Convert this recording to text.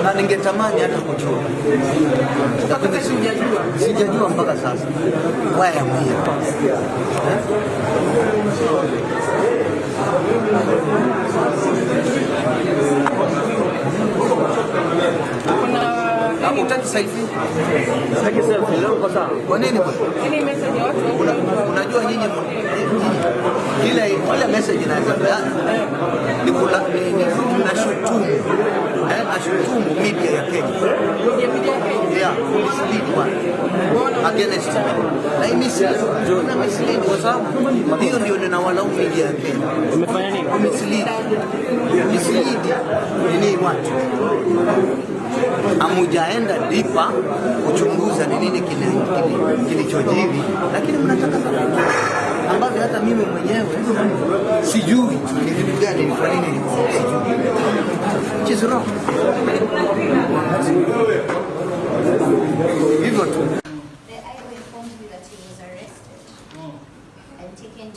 Na ningetamani hata kujua, lakini sijajua mpaka sasa. Why am here? Eh? Hutaki selfie? Sitaki selfie, leo uko sawa. Kwa nini bwana? Unajua nyinyi ile message inaweza peana ni kula ni nashutumu, nashutumu media ya Kenya, yeah, mislead watu against me na hii mislead na mislead, kwa sababu hiyo ndio ninawalaumu media ya Kenya. Umefanya nini? Mislead nini watu, hamujaenda deeper kuchunguza ni nini kilichojiri, lakini mnataka vitu ambavyo hata mimi mwenyewe sijui ni vitu gani, ni kwa nini sijui, which is wrong. Hivyo tu. The IO informed me that he was arrested and taken to